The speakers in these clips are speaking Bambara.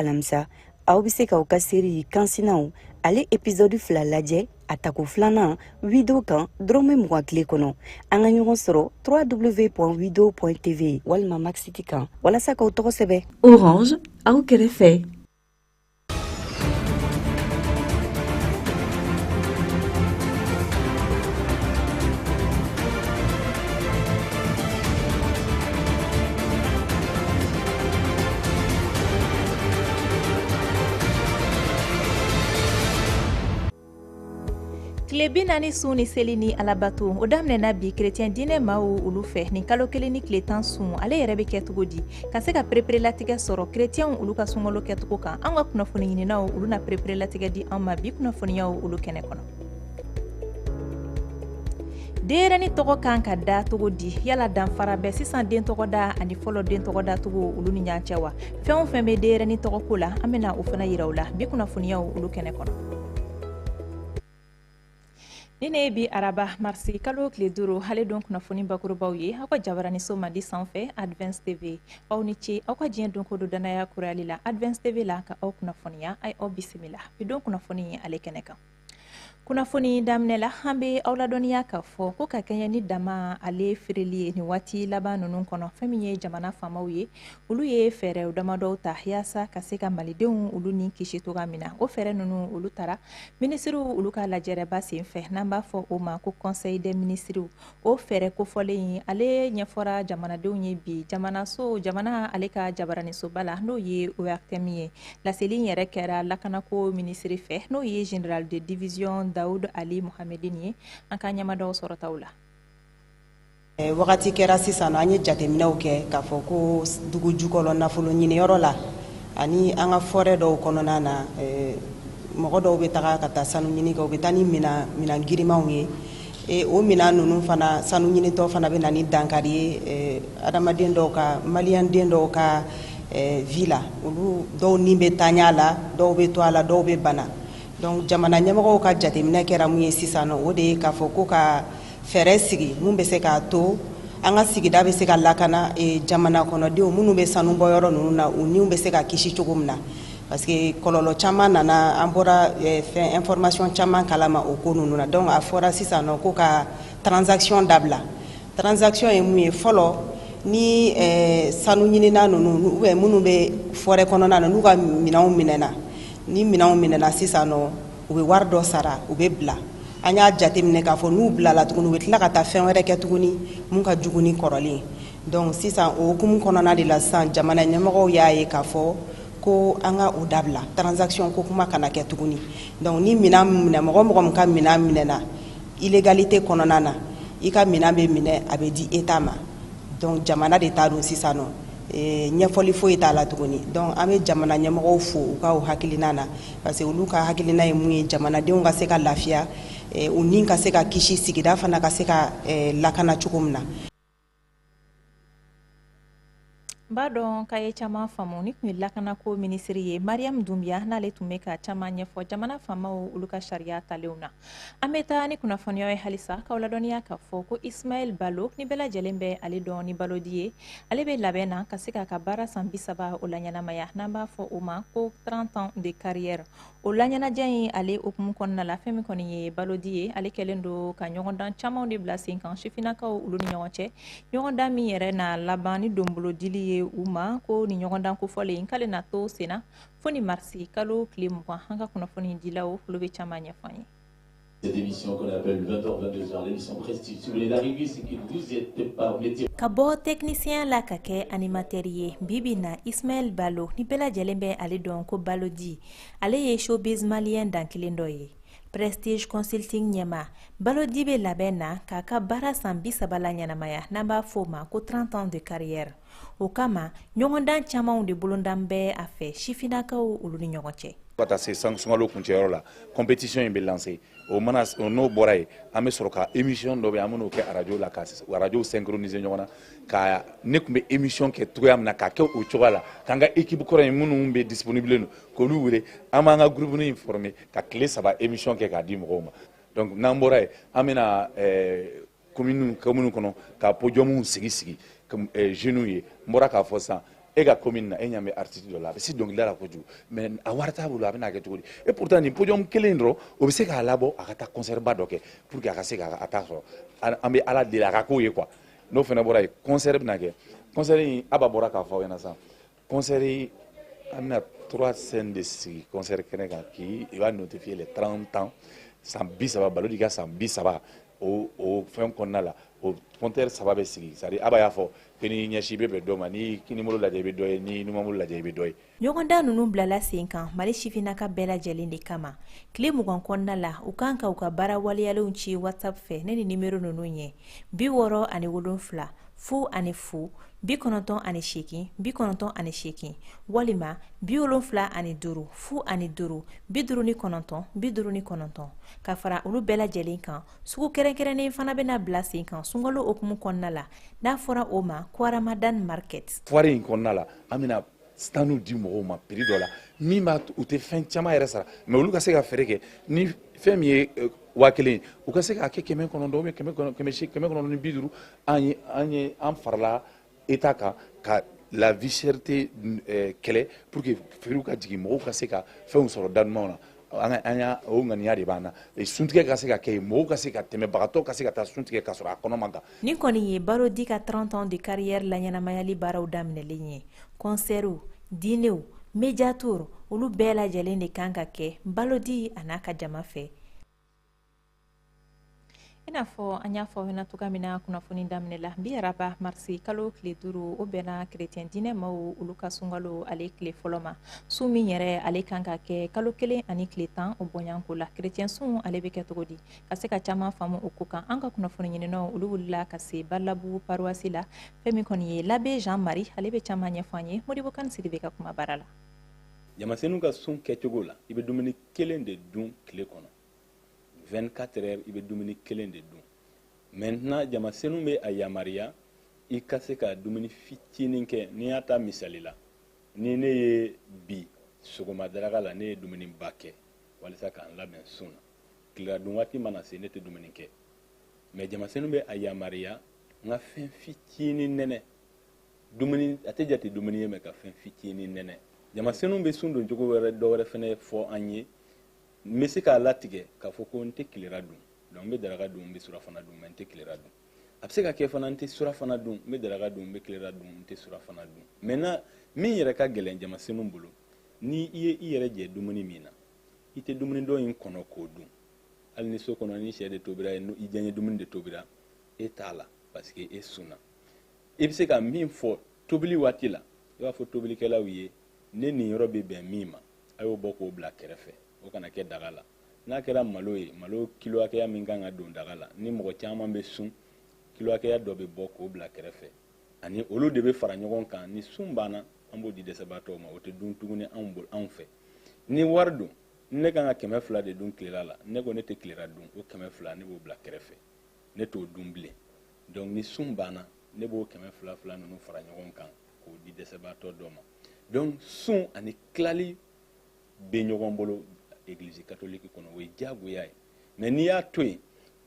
Alamisa, aw bɛ se k'aw ka série Kansinaw ale épisode 2 lajɛ a tako filanan Wido kan dɔrɔmɛ 20 tile kɔnɔ. An ka ɲɔgɔn sɔrɔ www.wido.tv walima Maxit kan walasa k'aw tɔgɔ sɛbɛn. Orange, aw kɛrɛfɛ. Tile 40 sun ni seli ni alabato o daminɛna bi kerecɛn diinɛ maaw olu fɛ. Nin kalo 1 ni tile 10 sun ale yɛrɛ bɛ kɛ cogo di ka se ka pereperelatigɛ sɔrɔ kerecɛnw olu ka sunkalo kɛcogo kan? An ka kunnafoni ɲininaw olu na pereperelatigɛ di an ma bi kunnafoniyaw olu kɛnɛ kɔnɔ. Denyɛrɛni tɔgɔ kan ka da cogo di? Yala danfara bɛ sisan den tɔgɔ da ani fɔlɔ den tɔgɔ dacogo olu ni ɲɔgɔn cɛ wa? Fɛn o fɛn bɛ denyɛrɛni tɔgɔ ko la, an bɛna o fana yira u la bi kunnafoniyaw olu kɛnɛ kɔnɔ. Ni ne ye bi araba marisi kalo tile 5 hali don kunnafoni bakurubaw ye aw ka jabaraniso mandi sanfɛ Advance TV. Aw ni ce aw ka diɲɛ don ko don danaya kurayali la Advance TV la ka aw kunnafoniya. A ye aw bisimila bi don kunnafoni ale kɛnɛ kan. Kunnafoni daminɛ la, an bɛ aw ladɔnniya k'a fɔ ko ka kɛɲɛ ni dama ale feereli ye nin waati laban ninnu kɔnɔ, fɛn min ye jamana faamaw ye, olu ye fɛɛrɛw damadɔw ta yaasa ka se ka malidenw olu ni kisi cogoya min na. O fɛɛrɛ ninnu olu tara minisiriw olu ka lajɛrɛba sen fɛ, n'an b'a fɔ o ma ko conseil des ministres. O fɛɛrɛ kofɔlen in ale ɲɛfɔra jamanadenw ye bi jamana ale ka jabaranisoba la, n'o ye ORTM ye. Laseli in yɛrɛ kɛra lakanako minisiri fɛ, n'o ye général de division Daoud Ali Mohamedine ye. An ka ɲɛmadaw sɔrɔtaw la. Wagati kɛra sisan an ye jateminɛw kɛ k'a fɔ ko dugu jukɔrɔ nafolo ɲiniyɔrɔ la ani an ka forêt dɔw kɔnɔna na, mɔgɔ dɔw bɛ taga ka taa sanu ɲini kɛ, u bɛ taa ni minan girimanw ye. O minan ninnu fana, sanu ɲinitɔ fana bɛ na ni dankari ye adamaden dɔw ka, maliyɛn den dɔw ka vie la. Olu dɔw ni bɛ taaɲa la, dɔw bɛ to a la, dɔw bɛ bana. Donc jamana ɲɛmɔgɔw ka jateminɛ kɛra mun ye sisan nɔ, o de ye k'a fɔ ko ka fɛɛrɛ sigi mun bɛ se k'a to an ka sigida bɛ se ka lakana, jamana kɔnɔdenw minnu bɛ sanu bɔyɔrɔ ninnu na, u niw bɛ se ka kisi cogo min na. Parce que kɔlɔlɔ caman nana, an bɔra fɛn information caman kalama o ko ninnu na. Donc a fɔra sisan nɔ ko ka transaction dabila. Transaction ye mun ye? Fɔlɔ ni sanu ɲinina ninnu ou bien minnu bɛ forêt kɔnɔna na, n'u ka minɛnw minɛna, ni minɛnw minɛna sisan nɔ, u bɛ wari dɔ sara, u bɛ bila. An y'a jateminɛ k'a fɔ n'u bilala tuguni, u bɛ tila ka taa fɛn wɛrɛ kɛ tuguni mun ka jugu ni kɔrɔlen. Donc sisan o hukumu kɔnɔna de la sisan, jamana ɲɛmɔgɔw y'a ye k'a fɔ ko an ka o dabila, transaction ko kuma kana kɛ tuguni. Donc ni minɛn minɛ, mɔgɔ mɔgɔ min ka minɛn minɛna illégalité kɔnɔna na, i ka minɛn bɛ minɛ, a bɛ di État ma. Donc jamana de t'a dɔn sisan nɔ, ɲɛfɔli foyi t'a la tuguni. Donc an bɛ jamana ɲɛmɔgɔw fo u ka o hakilina na, parce que olu ka hakilina ye mun ye, jamanadenw ka se ka lafiya, u ni ka se ka kisi, sigida fana ka se ka lakana cogo min na. N b'a dɔn k'a ye caman faamu. Ni tun ye lakanako minisiri ye Mariam Doumbia, n'ale tun bɛ ka caman ɲɛfɔ jamana faamaw olu ka sariya talenw na. An bɛ taa ni kunnafoniyaw ye halisa k'aw ladɔnniya k'a fɔ ko Ismaël Balo, ni bɛɛ lajɛlen bɛ ale dɔn ni Balodi ye, ale bɛ labɛn na ka se k'a ka baara san 30 o laɲɛnamaya, n'an b'a fɔ o ma ko 30 ans de carrière. O laɲɛnajɛ in ale hukumu kɔnɔna la, fɛn min kɔni ye Balodi ye, ale kɛlen don ka ɲɔgɔndan camanw de bila sen kan sifinnakaw olu ni ɲɔgɔn cɛ. Ɲɔgɔndan min yɛrɛ na laban ni donbolodili ye u ma, ko ni ɲɔgɔndan kofɔlen k'ale na to sen na fo ni marisi kalo tile 20. An ka kunnafoni dilaw olu bɛ caman ɲɛfɔ an ye. Cette émission qu'on appelle 20h, 22h, l'émission Prestige. Si vous venez d'arriver, c'est que vous êtes pas, vous n'étiez Ka bɔ technicien la ka kɛ animateur ye, bibi na Ismaël Balo, ni bɛɛ lajɛlen bɛ ale dɔn ko Balodi, ale ye showbiz malien dan kelen dɔ ye. Prestige Consulting ɲɛma, Balodi bɛ labɛn na k'a ka baara san 30 la ɲɛnamaya, n'an b'a fɔ o ma ko 30 ans de carrière. O kama ɲɔgɔndan camanw de bolondan bɛ a fɛ sifinnakaw olu ni ɲɔgɔn cɛ. Ka taa se sunkalo kuncɛyɔrɔ la, compétition in bɛ lancer. O mana n'o bɔra yen, an bɛ sɔrɔ ka émission dɔ bɛ yen, an bɛn'o kɛ radio la, ka radio synchroniser ɲɔgɔn na, ka ne tun bɛ émission kɛ cogoya min na, k'a kɛ o cogoya la, k'an ka équipe kɔrɔ in minnu bɛ disponible don, k'olu wele, an b'an ka groupe in former ka tile 3 émission kɛ k'a di mɔgɔw ma. Donc n'an bɔra yen, an bɛna commune kɔnɔ ka podium sigi sigi jeunes ye. N bɔra k'a fɔ sisan, E ka commune na, e ɲɛ bɛ artiste dɔ la, a bɛ se dɔnkilida la kojugu, mais a wari t'a bolo, a bɛna kɛ cogo di? Et pourtant nin podium kelen dɔrɔn, o bɛ se k'a labɔ a ka taa concert ba dɔ kɛ pour que a ka se k'a ta sɔrɔ. An bɛ Ala deli a ka k'o ye quoi. N'o fana bɔra yen, concert bɛna kɛ. Concert in, Aba bɔra k'a fɔ aw ɲɛna sisan, concert, an bɛna trois scènes de sigi concert kɛnɛ kan qui va notifier les 30 ans, san 30, Balodi ka san 30, o fɛn kɔnɔna la, o compteur saba bɛ sigi. C'est à dire, Aba y'a fɔ ko n'i ɲɛsin, i bɛ bɛn dɔ ma, n'i kinibolo lajɛ, i bɛ dɔ ye, n'i numanbolo lajɛ, i bɛ dɔ ye. Ɲɔgɔndan ninnu bilala sen kan Mali sifinnaka bɛɛ lajɛlen de kama. Tile 20 kɔnɔna la, u kan ka u ka baara waleyalenw ci WhatsApp fɛ ne ni nimero ninnu ye: 67 00 98 98, walima 75 05 59 59. Ka fara olu bɛɛ lajɛlen kan, sugu kɛrɛnkɛrɛnnen fana bɛna bila sen kan sunkalo hukumu kɔnɔna la, n'a fɔra o ma ko Ramadan Market. Foire in kɔnɔna la, an bɛna standw di mɔgɔw ma prix dɔ la min b'a u tɛ fɛn caman yɛrɛ sara, mais olu ka se ka feere kɛ ni fɛn min ye 1000 ye, u ka se k'a kɛ 900 ou bien 950. An ye an farala État kan ka la vie cherté kɛlɛ pour que feerew ka jigin, mɔgɔw ka se ka fɛnw sɔrɔ da ɲumanw na. An y'a o ŋaniya de b'an na, suntigɛ ka se ka kɛ yen, mɔgɔw ka se ka tɛmɛbagatɔ ka se ka taa suntigɛ ka sɔrɔ a kɔnɔ man kan. Nin kɔni ye Balodi ka 30 ans de carrière laɲɛnamayali baaraw daminɛlen ye. Concertw, dînerw, média tour, olu bɛɛ lajɛlen de kan ka kɛ Balodi a n'a ka jama fɛ. I n'a fɔ an y'a fɔ aw ɲɛna cogoya min na kunnafoni daminɛ la, bi araba marisi kalo tile 5, o bɛnna kerecɛn diinɛ maaw olu ka sunkalo ale tile fɔlɔ ma. Sun min yɛrɛ ale kan ka kɛ kalo 1 ani tile 10 o bɔɲɔgɔnko la, kerecɛn sun ale bɛ kɛ cogo di? Ka se ka caman faamu o ko kan, an ka kunnafoni ɲininaw olu wulila ka se Balabu paroisse la. Fɛn min kɔni ye l'abbé Jean Marie, ale bɛ caman ɲɛfɔ an ye. Modibo Kane Sidibe ka kuma baara la. Jamasenu ka sun kɛcogo la, i bɛ dumuni kelen de dun tile kɔnɔ. 24 heures, i bɛ dumuni kelen de dun. Maintenant, jamasenu bɛ a yamaruya i ka se ka dumuni fitinin kɛ. N'i y'a ta misali la, ni ne ye bi sɔgɔma daraka la, ne ye dumuniba kɛ walisa k'an labɛn sun na, tilela dun waati mana se, ne tɛ dumuni kɛ. Mais jamasenu bɛ a yamaruya n ka fɛn fitinin nɛnɛ. Dumuni a tɛ jate dumuni ye, mais ka fɛn fitinin nɛnɛ. Jamasenu bɛ sun don cogo wɛrɛ dɔ wɛrɛ fɛnɛ fɔ an ye. N bɛ se k'a latigɛ k'a fɔ ko n tɛ tilera dun, donc n bɛ daraka dun, n bɛ surafana dun, mais n tɛ tilera dun. A bɛ se ka kɛ fana n tɛ surafana dun, n bɛ daraka dun, n bɛ tilera dun, n tɛ surafana dun. Maintenant, min yɛrɛ ka gɛlɛn jamasenu bolo, ni i ye i yɛrɛ jɛ dumuni min na, i tɛ dumuni dɔ in kɔnɔ k'o dun. Hali ni so kɔnɔ ni sɛ de tobira, i diyaɲɛ dumuni de tobira, e t'a la parce que e sunna. I bɛ se ka min fɔ tobili waati la, i b'a fɔ tobilikɛlaw ye: ne nin yɔrɔ bɛ bɛn min ma, a y'o bɔ k'o bila kɛrɛfɛ, o kana kɛ daga la. N'a kɛra malo ye, malo kilo hakɛya min kan ka don daga la, ni mɔgɔ caman bɛ sun, kilo hakɛya dɔ bɛ bɔ k'o bila kɛrɛfɛ, ani olu de bɛ fara ɲɔgɔn kan. Ni sun banna, an b'o di dɛsɛbaatɔw ma, o tɛ dun tuguni anw bolo, anw fɛ. Ni wari don, ne kan ka 200 de dun tilela la, ne ko ne tɛ tilela dun, o 200 ne b'o bila kɛrɛfɛ, ne t'o dun bilen. Donc ni sun banna, ne b'o 200 fila ninnu fara ɲɔgɔn kan k'o di dɛsɛbaatɔ dɔ ma. Donc sun ani tilali bɛ ɲɔgɔn bolo église catholique kɔnɔ, o ye diyagoya ye. Mais n'i y'a to yen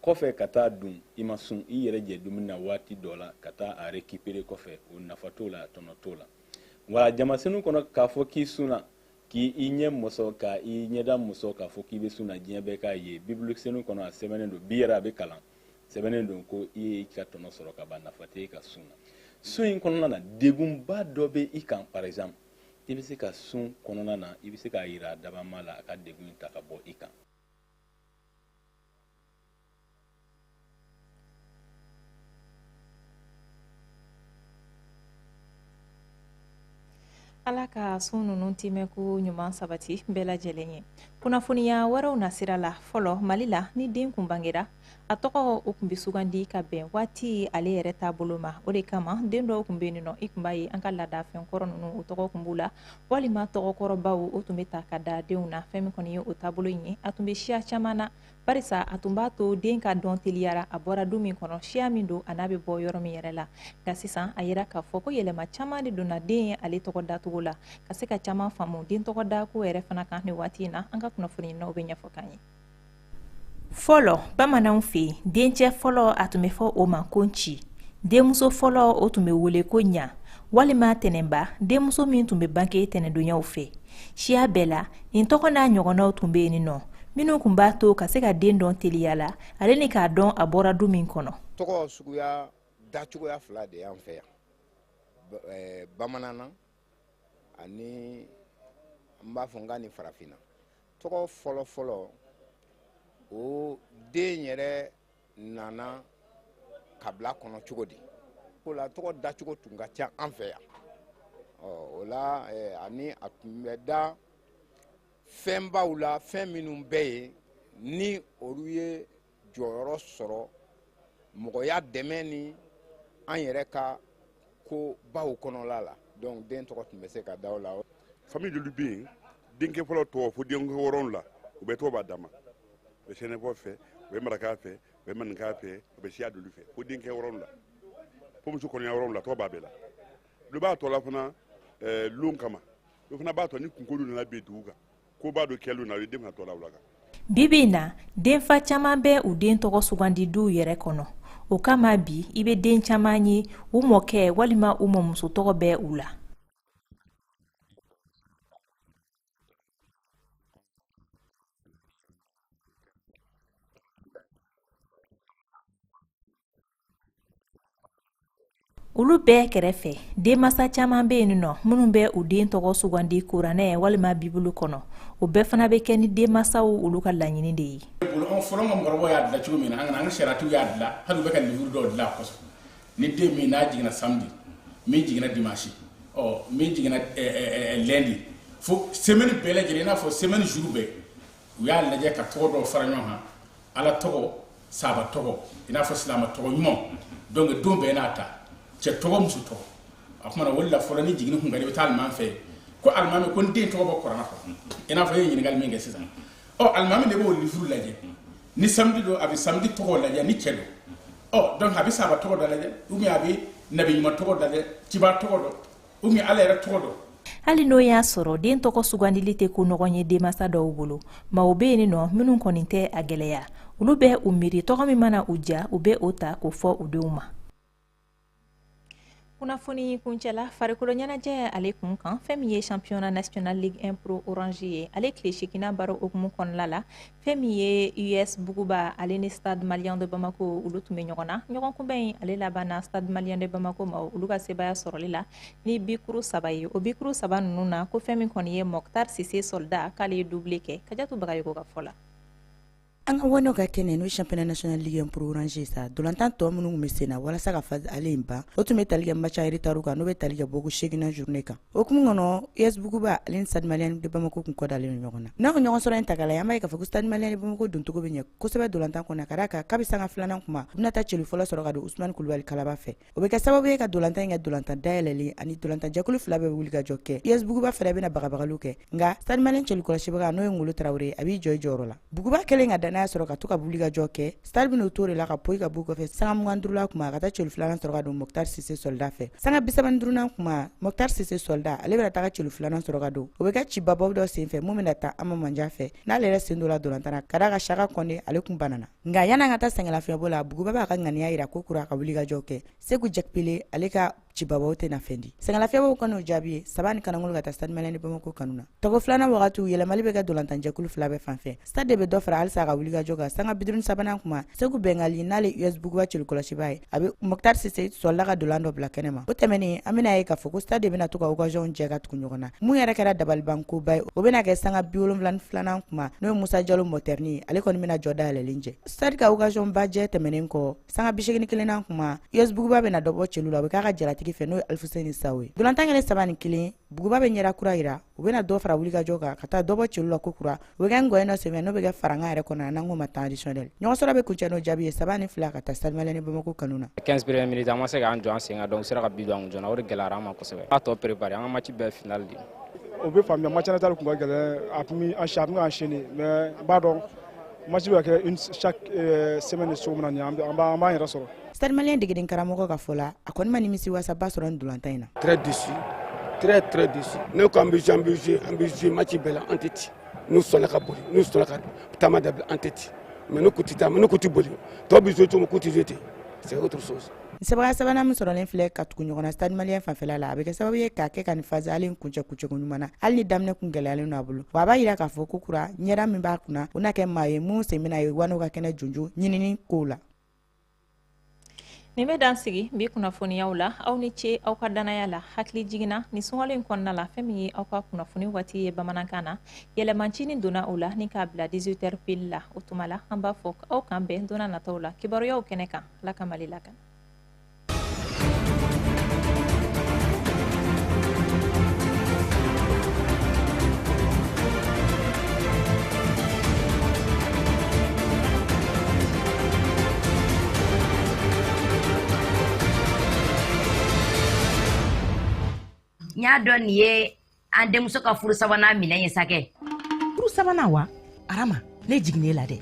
kɔfɛ ka taa dun, i ma sun, i yɛrɛ jɛ dumuni na waati dɔ la ka taa a récupérer kɔfɛ, o nafa t'o la, tɔnɔ t'o la. Wa jamasenu kɔnɔ, k'a fɔ k'i sunna, k'i ɲɛ mɔsɔ, ka i ɲɛda mɔsɔ, k'a fɔ k'i bɛ sun na, diɲɛ bɛɛ k'a ye, Bibulu senu kɔnɔ a sɛbɛnnen don, bi yɛrɛ a bɛ kalan, sɛbɛnnen don ko i ye i ka tɔnɔ sɔrɔ ka ban, nafa tɛ e ka sun na. Sun in kɔnɔna na, degunba dɔ bɛ i kan, par exemple, i bɛ se ka sun kɔnɔna na, i bɛ se k'a yira dabama la, a ka degun ta ka bɔ i kan. Ala ka sun ninnu timɛko ɲuman sabati bɛɛ lajɛlen ye. Kunnafoniya wɛrɛw nasira la, fɔlɔ Mali la, ni den kun bangera, a tɔgɔ o tun bɛ sugandi ka bɛn waati ale yɛrɛ taabolo ma. O de kama den dɔw tun bɛ yen nɔ, i tun b'a ye an ka laadafɛn kɔrɔ ninnu, o tɔgɔ tun b'u la, walima tɔgɔkɔrɔbaw o tun bɛ ta ka da denw na. Fɛn min kɔni ye o taabolo in ye, a tun bɛ siya caman na, barisa a tun b'a to den ka dɔn teliyara, a bɔra du min kɔnɔ, siya min don, a n'a bɛ bɔ yɔrɔ min yɛrɛ la. Nka sisan, a yira k'a fɔ ko yɛlɛma caman de donna den ye ale tɔgɔ dacogo la. Ka se ka caman faamu den tɔgɔ dako yɛrɛ fana kan nin waati in na, an ka kunnafoni ɲininaw bɛ ɲɛfɔ k'an ye. Fɔlɔ bamananw fɛ yen, dencɛ fɔlɔ a tun bɛ fɔ o ma ko Nci. Denmuso fɔlɔ o tun bɛ wele ko Ɲa. walima Tɛnɛnba, denmuso min tun bɛ bange tɛnɛndonyaw fɛ. Siya bɛɛ la, nin tɔgɔ n'a ɲɔgɔnnaw tun bɛ yen nɔ, minnu tun b'a to ka se ka den dɔn teliya la, ale ni k'a dɔn a bɔra du min kɔnɔ. Tɔgɔ suguya dacogoya fila de y'an fɛ yan, bamanan na ani n b'a fɔ n ka nin farafinna. Tɔgɔ fɔlɔ-fɔlɔ, o den yɛrɛ nana kabila kɔnɔ cogo di? O la tɔgɔ dacogo tun ka ca an fɛ yan. O la ani a tun bɛ da fɛnbaw la, fɛn minnu bɛ yen ni olu ye jɔyɔrɔ sɔrɔ mɔgɔya dɛmɛ ni an yɛrɛ ka ko baw kɔnɔla la. Donc den tɔgɔ tun bɛ se ka da o la. Famille dolu bɛ yen, denkɛ fɔlɔ tɔgɔ fo denkɛ 7 u bɛ tɔgɔ b'a dama. U bɛ sɛnɛfɔ fɛ, u bɛ maraka fɛ, u bɛ maninka fɛ, u bɛ siya dolu fɛ, fo denkɛ 7. Fo muso kɔnɔya 7 tɔgɔ b'a bɛɛ la. Dɔ b'a tɔ la fana lon kama, dɔ fana b'a tɔ ni kunko dɔ nana bin dugu kan, ko b'a dɔ kɛlen na, o ye den fana tɔ la o la kan. Bi bi in na, denfa caman bɛ u den tɔgɔ sugandi duw yɛrɛ kɔnɔ. O kama bi, i bɛ den caman ye, u mɔkɛ walima u mɔmuso tɔgɔ bɛ u la. Olu bɛɛ kɛrɛfɛ, denmansa caman bɛ yen nɔ minnu bɛ u den tɔgɔ sugandi kuranɛ walima bibulu kɔnɔ. O bɛɛ fana bɛ kɛ ni denmansaw olu ka laɲini de ye. Fɔlɔ ka mɔgɔkɔrɔbaw y'a dilan cogo min na, an ka sariyatigiw y'a dilan, hali u bɛ ka livre dɔw dilan a kɔsɔn. Ni den min n'a jiginna samedi, min jiginna dimanche, ɔ min jiginna lundi, fo semaine bɛɛ lajɛlen, i n'a fɔ semaine jour bɛɛ, u y'a lajɛ ka tɔgɔ dɔw fara ɲɔgɔn kan, Ala tɔgɔ, sahaba tɔgɔ, i n'a fɔ silamɛ tɔgɔ ɲuman. Donc don bɛɛ n'a ta, cɛ tɔgɔ, muso tɔgɔ. A kuma na o de la fɔlɔ ni jiginni kun ka di, i bɛ taa alimami fɛ yen ko alimami ko n den tɔgɔ bɔ kuranɛ kɔnɔ, i n'a fɔ e ye ɲininkali min kɛ sisan. Ɔ alimami de b'o livre lajɛ, ni samedi don a bɛ samedi tɔgɔ lajɛ, ni cɛ don, ɔ donc a bɛ sahaba tɔgɔ dɔ lajɛ, ou bien a bɛ nabi ɲuman tɔgɔ dɔ lajɛ, ciba tɔgɔ dɔ, ou bien Ala yɛrɛ tɔgɔ dɔ. Hali n'o y'a sɔrɔ den tɔgɔ sugandili tɛ ko nɔgɔn ye denmansa dɔw bolo, maaw bɛ yen nɔ minnu kɔni tɛ a gɛlɛya. Olu bɛ u miiri tɔgɔ min mana u ja, u bɛ o ta k'o fɔ u denw ma. Kunnafoni kuncɛla, farikolo ɲɛnajɛ ale kun kan, fɛn min ye championnat national Ligue 1 Pro Orange ye, ale tile 8nan baro hukumu kɔnɔna la, fɛn min ye US Buguba ale ni Stade Malien de Bamako olu tun bɛ ɲɔgɔn na. Ɲɔgɔn kunbɛn in ale labanna Stade Malien de Bamako ma olu ka sebaaya sɔrɔli la ni bikuru 3 ye. O bikuru 3 ninnu na, ko fɛn min kɔni ye Mokhtar Cissé soldat k'ale ye doublé kɛ. Kajatu Bagayogo ka fɔ la. An ka wɛnɛw ka kɛnɛ n'o championnat national Ligue 1 Pro Orange sa, dolantan tɔ minnu tun bɛ sen na walasa ka phase aller in ban, o tun bɛ tali kɛ match en retard kan, n'o bɛ tali kɛ bɔko 8nan journée kan. O hukumu kɔnɔ, US Buguba ale ni Stade Malien de Bamako kun kɔ dalen don ɲɔgɔn na. N'a ko ɲɔgɔn sɔrɔ in ta k'a lajɛ, an b'a ye k'a fɔ ko Stade Malien de Bamako doncogo bɛ ɲɛ kosɛbɛ dolantan kɔnɔ, ka d'a kan kabi sanga 2nan kuma, u bɛna taa celu fɔlɔ sɔrɔ ka don Usumani Kulubali Kalaba fɛ. O bɛ kɛ sababu ye ka dolantan in kɛ dolantan dayɛlɛlen ani dolantan jɛkulu 2 bɛɛ bɛ wuli ka jɔ kɛ. US Buguba fɛnɛ bɛna bagabagaliw kɛ, nka Stade Malien celu kɔlɔsibaga n'o ye Ngolo Tarawele, a b'i jɔ i jɔyɔrɔ la. Buguba kɛlen ka danaya sɔrɔ ka to ka wuli ka jɔ kɛ, Stade bɛn'o to de la ka poyi ka b'u kɔfɛ sanga 25la kuma ka taa celu 2nan sɔrɔ ka don Mokhtar Cissé soldat fɛ. Sanga 35nan kuma, Mokhtar Cissé soldat ale bɛna taga celu 2nan sɔrɔ ka don. O bɛ kɛ cibabaw dɔ senfɛ mun bɛna taa Ama Manja fɛ, n'ale yɛrɛ sen donna dolantan na ka d'a kan Saka Kɔnde ale kun banana. Nka yan'an ka taa sɛgɛnlafiɲɛbɔ la, Buguba b'a ka ŋaniya yira ko kura ka wuli ka jɔ kɛ. Segu Jakpele ale ka cibabaw tɛna fɛn di. Sɛgɛnlafiɲɛbɔw kɔni y'o jaabi ye 3 ni kanangolo ka taa Stade Malien de Bamako kanu na. Tɔgɔ 2nan wagatiw yɛlɛmali bɛ kɛ dolantanjɛkulu 2 bɛɛ fan fɛ. Stade de bɛ dɔ fara halisa a ka wulikajɔ kan. Sanga 53nan kuma, Segu Bɛngali n'ale US Buguba celu kɔlɔsiba ye, a bɛ Mokhtar Cissé sɔlila ka dolan dɔ bila kɛnɛ ma. O tɛmɛnen, an bɛna ye k'a fɔ ko Stade de bɛna to ka occasion jɛ ka tugu ɲɔgɔn na. Mun yɛrɛ kɛra dabalibankoba ye, o bɛna kɛ sanga 72nan kuma, n'o ye Musa Jalo Mɔtɛrini ye, ale kɔni bɛna jɔ dayɛlɛlen jɛ. Stade ka occasion ba jɛ tɛmɛnen kɔ, sanga 81nan kuma, US Buguba bɛna dɔ bɔ celu la, o bɛ k'a ka jalatigi fɛ n'o ye Alifuseni Sawo ye. Dolantan kɛlen 3-1, Buguba bɛ ɲɛda kura yira, u bɛna dɔ fara wulikajɔ kan ka taa dɔ bɔ celu la ko kura. O bɛ kɛ ngɔyɔ dɔ senfɛ n'o bɛ kɛ farankan yɛrɛ kɔnɔ, n'an k'o ma temps additionnel. Ɲɔgɔn sɔrɔ bɛ kuncɛ n'o jaabi ye 3-2 ka taa Stade Malien de Bamako kanu na. 15 premières minutes an ma se k'an jɔ an sen kan, donc u sera ka bi don an kun joona, o de gɛlɛyara an ma kosɛbɛ. An tɔ préparé, an ka match bɛɛ final de. O bɛ faamuya, match en retard kun ka gɛlɛn, a tun bɛ an a tun bɛ k'an gêner, mais n b'a dɔn match bɛ ka kɛ une chaque semaine cogo min na nin, an b'an yɛrɛ sɔrɔ. Stade Malien degeden karamɔgɔ ka fɔ la, a kɔni ma nimisi wasaba sɔrɔ nin dolantan in na. Très déçu, très très déçu. Ne ko an bɛ jouer, an bɛ jouer, an bɛ jouer match bɛɛ la, an tɛ ci. N'u sɔnna ka boli, n'u sɔnna ka taama dabila, an tɛ ci. Mais n'u ko ti taa, n'u ko ti boli, tɔw bɛ jouer cogo min, k'u tɛ jouer ten, c'est autre chose. Sebagaya sabanan min sɔrɔlen filɛ ka tugu ɲɔgɔn na Stade Malien fanfɛla la, a bɛ kɛ sababu ye k'a kɛ ka nin phase aller in kuncɛ kuncɛko ɲuman na, hali ni daminɛ kun gɛlɛyalen don a bolo. Wa a b'a yira k'a fɔ ko kura ɲɛda min b'a kunna, o na kɛ maa ye mun sen bɛna ye Wano ka kɛnɛ jonjo ɲinini kow la. Nin bɛ dan sigi bi kunnafoniyaw la. Aw ni ce aw ka dannaya la. Hakili jiginna ni sunkalo in kɔnɔna la, fɛn min ye aw ka kunnafoni waati ye bamanankan na, yɛlɛmancinin donna o la ni k'a bila 18 heures pile la. O tuma la, an b'a fɔ aw k'an bɛn don nataw la kibaruyaw kɛnɛ kan. Ala ka Mali lakana. N y'a dɔn nin ye an denmuso ka furu sabanan minɛn ye sa kɛ. Furu sabanan wa? Arama, ne jiginnen la dɛ.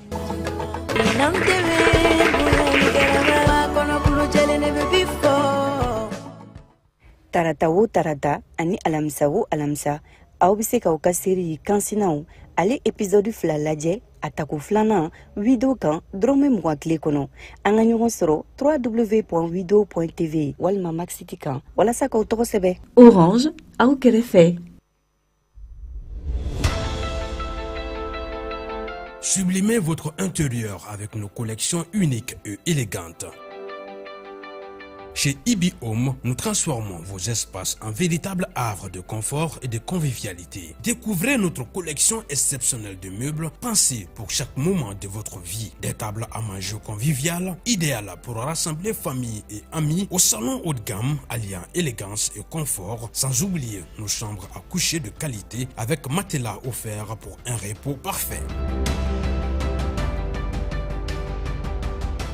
Tarata o tarata ani alamisa o alamisa, aw bɛ se k'aw ka série Kansinaw ale épisode 2 lajɛ a tako filanan Wido kan dɔrɔmɛ 20 tile kɔnɔ. An ka ɲɔgɔn sɔrɔ www.wido.tv walima Maxit kan walasa k'aw tɔgɔ sɛbɛn. Orange, aw kɛrɛfɛ. Sublimez votre intérieur avec nos collections uniques et élégantes. Chez Ibi Home, nous transformons vos espaces en véritables havres de confort et de convivialité. Découvrez notre collection exceptionnelle de meubles pensés pour chaque moment de votre vie. Des tables à manger conviviales, idéales pour rassembler famille et amis au salon haut de gamme, alliant élégance et confort, sans oublier nos chambres à coucher de qualité avec matelas offert pour un repos parfait.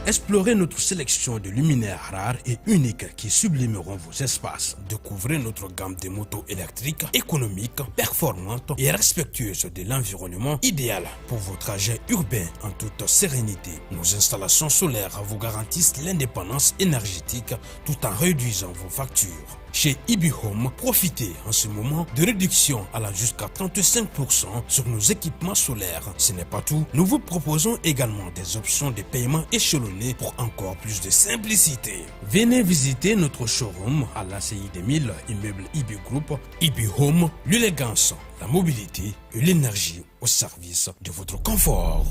Explorez notre sélection de luminaires rares et uniques qui sublimeront vos espaces. Découvrez notre gamme de motos électriques, économiques, performantes et respectueuses de l'environnement, idéal pour vos trajets urbains en toute sérénité. Nos installations solaires vous garantissent l'indépendance énergétique tout en réduisant vos factures. Chez Ibi Home, profitez en ce moment de réduction allant jusqu'à 35% sur nos équipements solaires. Ce n'est pas tout, nous vous proposons également des options de paiement échelonnées pour encore plus de simplicité. Venez visiter notre showroom à l'ACI 2000, immeuble Ibi Group. Ibi Home, l'élégance, la mobilité et l'énergie au service de votre confort.